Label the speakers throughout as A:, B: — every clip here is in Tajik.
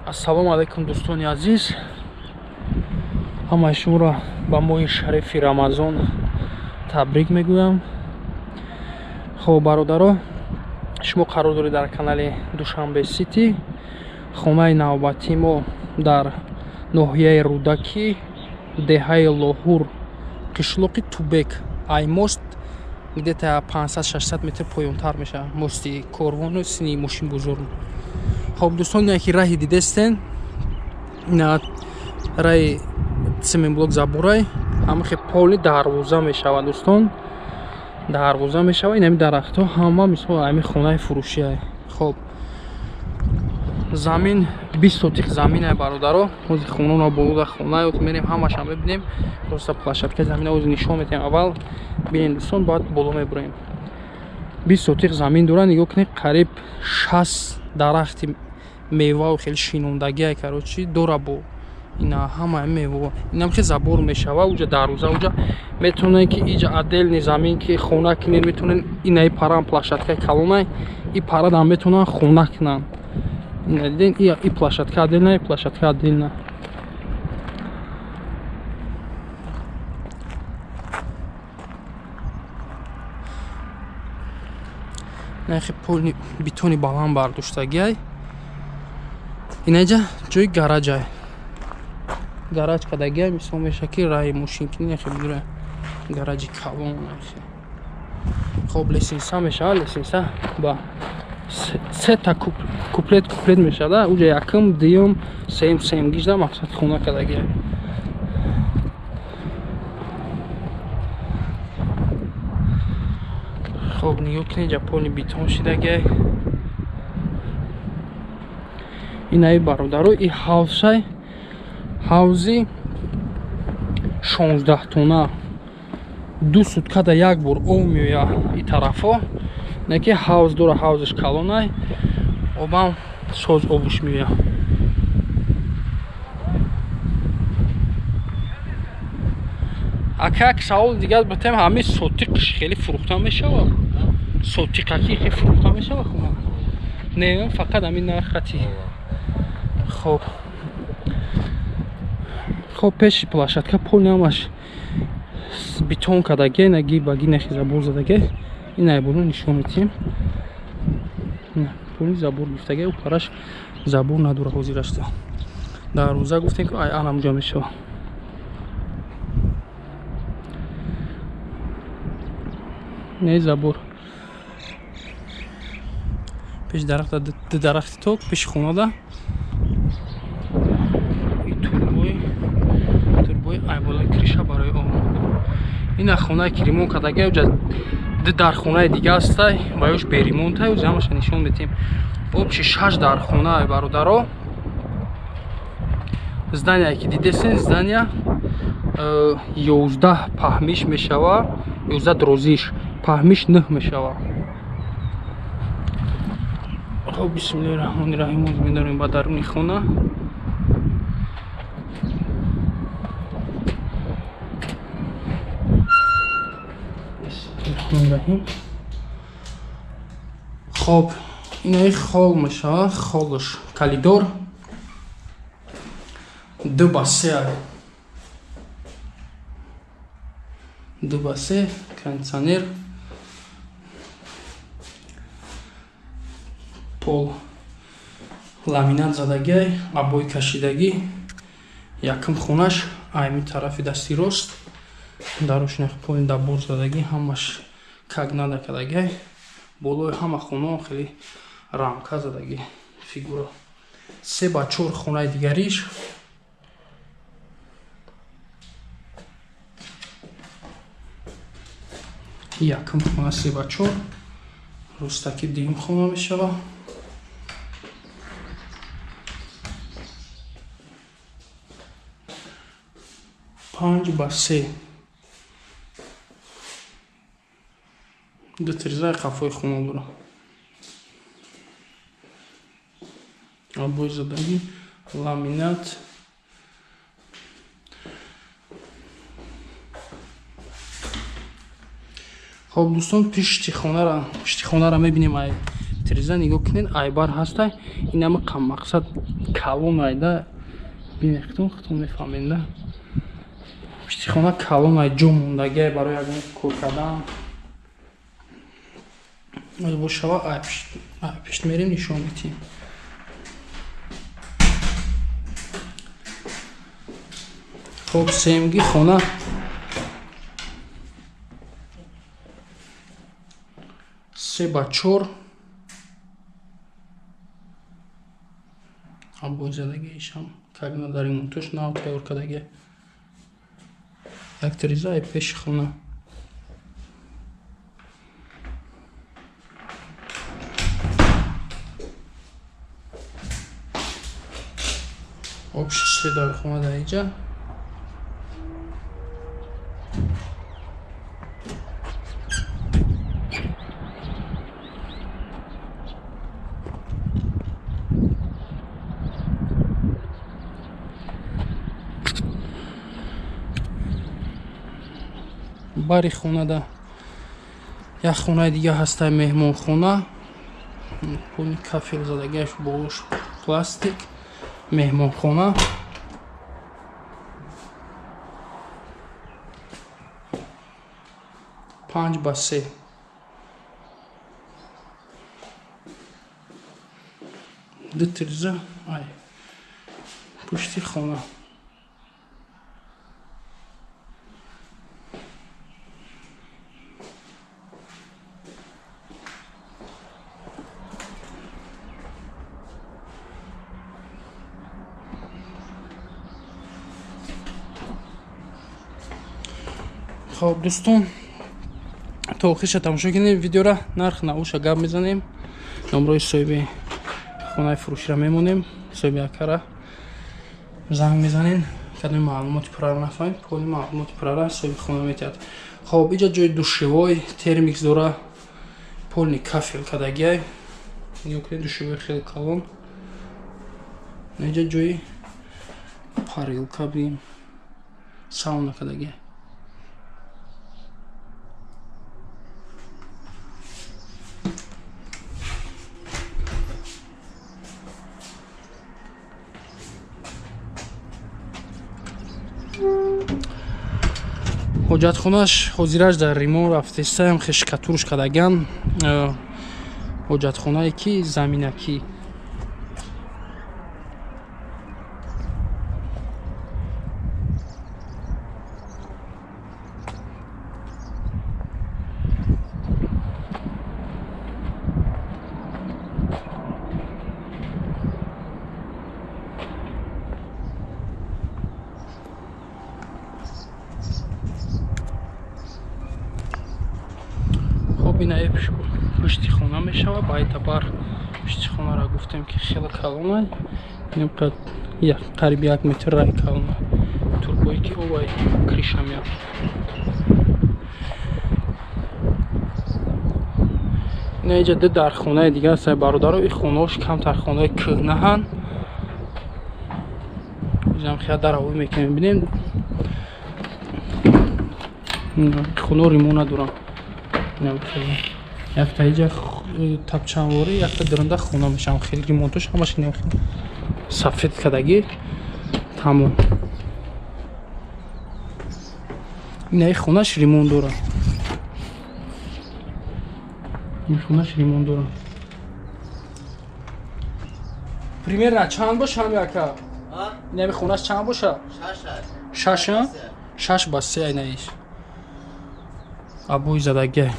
A: Ассалому алайкум дӯстони азиз, ҳамаи шуморо ба моҳи шарифи Рамазон табрик мегӯям. Хоб бародаро, шумо қарор доред дар канали Душанбе Сити. Хонаи навбатии мо дар ноҳияи Рӯдакӣ, деҳаи Лоҳур, қишлоқи Тубек, ай мост где-то 500-600 метр поёнтар мешавад, мости корвону сини мошин бузург. Хоб дӯстон, ки раҳи дидестен, ина раҳи цементблок забурай, ҳамахе полни дарвоза мешавад дӯстон, дарвоза мешавад. Инами дарахтҳо ҳама мисол ҳами хонаи фурӯшиай. Хоб замин 20 сотих заминай бародаро. Ҳозир хонона болода хонаёт мерем, ҳамаша мебинем. Просто площадка замина ҳозир нишон метаҳем. Аввал бинем дӯстон, баъд боло мебурем. 20 сотих замин дора, нигоҳ кунед, қариб 60 дарахти мевау хеле шинондагиай, короче, дора бо ина ҳама мева. Инам хе забор мешава, уҷа дарвоза, уҷа метавонед ки иҷа отдельный замин ки хона кунед, метавонед инаи парам площадкаи калонай, и парадам метавонанд хона кунанд. Ина диден, и площадка отдельная, и площадка отдельная. Нахи полни бетони баланд бардоштагиай. Инаҷа ҷои гараҷай. Гараҷ кадагиай, мисол меша ки раи мошинкини нахи бидура гараҷи калон нахи. Хоб лесенса мешава, лесенса ба сета куплет куплет мешава, уҷа якум, дуюм, сеюм, сеюм гижда мақсад хона кадагиай. Хоб нигоҳ кунед, ҷа полни бетон шидагиай. Инаи бародаро, и ҳавзай, ҳавзи 16 тона, 2 суткада як бор об меояд и тарафо. Не ки ҳавз дора, ҳавзаш калонай, обам соз обуш меояд. Ака як савол дигар битем, ҳамин сотиқш хеле фурӯхта мешавад? Сотиқаки хеле фурӯхта мешавад хона? Не, фақат ҳамин нархати. Хоб. Хоб пеши площадка полни ҳамаш бетон кадаге, наги баги нахи забор задаге. Ин айбоно нишон медиҳем. Полни забор гирифтаге, у параш забор надора ҳозир аста. Дарвоза гуфтем ки ай анамҷо мешавад. Не забор. Пеш дарахта, ду дарахти ток, пеши хонада. И турбои айболаи криша барои об. Ина хонаи ки ремонт кардагия, уҷа ду дархонаи дига ҳастай, ва ёш беремонтай, уҷа ҳамаша нишон медиҳем. Общий 6 дархона бародаро. Здания ки дидесен, здания 11 паҳмиш мешава, 11 дорозиш, паҳмиш 9 мешава. Хоб бисмиллоҳи раҳмони раҳим, ҳозир медорем ба даруни хона. Бисмиллоҳи. Хоб инаи хол мешава, холш коридор 2 ба 3, 2 ба 3, кондиционер, пол ламинат задагиай, обои кашидагӣ. Якум хонаш айми тарафи дасти рост, дарош нах поли дабор задагӣ, ҳамаш как нада кардагиай. Болои ҳама хонаҳо хеле рамка задагӣ фигура. 3 ба 4 хонаи дигариш. Якум хона 3 ба 4, ростаки дуюм хона мешава. 5 ба 3, ду тирезаи қафои хона дора. Обои задагӣ, ламинат. Хоб дӯстон, пишти хонаро мебинем, ай Як тиреза нигоҳ кунед, айбар ҳастай. Инама мақсад калон айда. Бинед, худтон мефаҳмед, да. Пишти хона калон ай, ҷо мондагиай барои ягон кор кардан. Оз бошава, ай пишт мерем, нишон медиҳем. Хоб, семги хона 3 ба 4, обои задагиашам кагна дар ремонтош нав тайёр кардагия. Як тиреза ай пеши хона. Общий се дар хона дар иҷа. Бари хонада як хонаи дига ҳастай, меҳмонхона, пули кафел задагиаш, болош пластик, меҳмонхона. 5 ба 3. Ду тиреза ай пушти хона. Хоб, дӯстон, то охирша тамошо кунем видеора, нарх навоша гап мезанем, номрои соҳиби хонаи фурӯширо мемонем, соҳиби акара занг мезанем, кадоми маълумоти пурраро нафаҳмем, поли маълумоти пуррара соҳиби хона метиҳад. Хоб, иҷа ҷои душевой, термикс дора, полный кафел кардагиай, нигоҳ кунед, душевой хеле калон. Иҷа ҷои парилка бигем, сауна кардагиай. Ҳоҷатхонаш ҳозираш дар римон рафтесаям, хешкатуруш кардаган, ҳоҷатхонае ки заминакӣ. Ина пушти хона мешава, байтабар пушти хонаро гуфтем, ки хеле калона, қариби 1 метр рай калона, турбое ки овай крыша меяд. Ина иҷа ду дархонаи дига аст, бародаро. И хонаош камтар хонаи кӯҳнаҳанд. Иҷам хеле даравӣ мекунем, бинем, хоно римон надорам. Якта иҷа тапчанворӣ, якта дурунда хона мешавам, хеле ремонтош ҳамаш сафед кардагӣ, тамом. Инаи хонаш ремонт дорад, ин хонаш ремонт дорад. Примерно чанд боша ҳами, ака? Инами хонаш чанд боша? Шаш, 6 ба 3. Айнаиш обои задагӣ.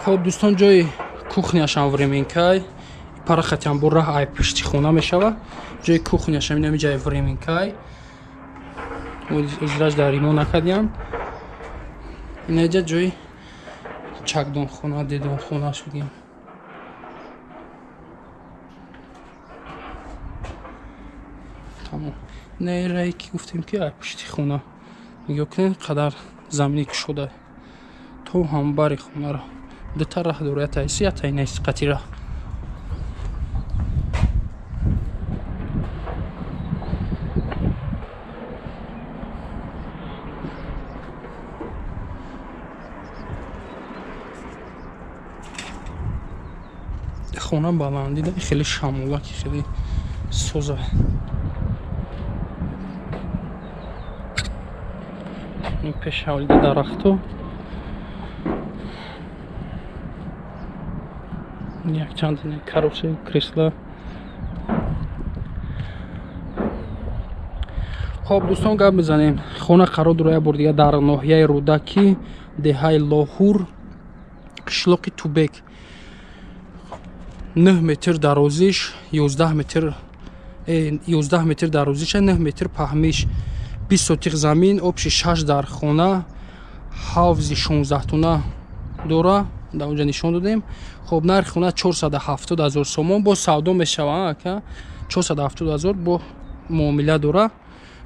A: Хоб, дӯстон, ҷои кухняшам временкай, парахатиам бо раҳ ай пушти хона мешава. Ҷои кухняшам инами ҷои временкай, озираш дар римон накардиям. Инаҷа ҷои чакдонхона, дедонхонаш бигем. Тамом. Инаи раҳе ки гуфтем, ки ай пушти хона, нигоҳ кунед, қадар замини кушода то ҳамбари хонаро. Дута раҳ дора, ятаи си, ятаи наси қати раҳ. Хона баландида, хеле шамолаки, хеле соза. Ин пешҳавлида дарахту якчанд карусел, кресла. Хоб, дӯстон, гап мезанем. Хона қарор дорад як бор дига дар ноҳияи Рӯдакӣ, деҳаи Лоҳур, қишлоқи Тубек. 9 метр дарозиш, 11 метр, 11 метр дарозиша, 9 метр паҳмиш, 20 сотих замин, общий 6 дар хона, ҳавзи 16 тона дора, дар онҷа нишон додем. Хоб, нархи хона 470 ҳазор сомон, бо савдо мешава, ака, 470 ҳазор бо муомила дора.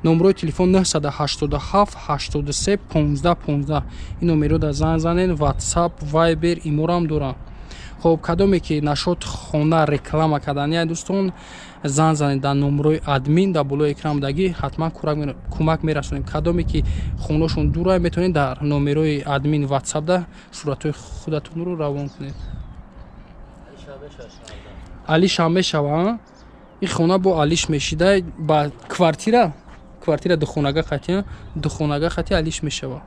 A: Номерои телефон 987 83 15 15. Ин номеро да занг занен, WhatsApp, Viber, иморам дорам. Хоб, кадоме ки нашод хона реклама кардани, дӯстон, занг занед дар номерои админ дар болои экран будагӣ, ҳатман кӯмак мерасонем. Кадоме ки хонашон дура, метавонед дар номерои админ WhatsApp да суратҳои худатонро равон кунед. Алишам мешава. Ин хона бо алиш мешида ба квартира, квартира духонага хати, духонага хати алиш мешава.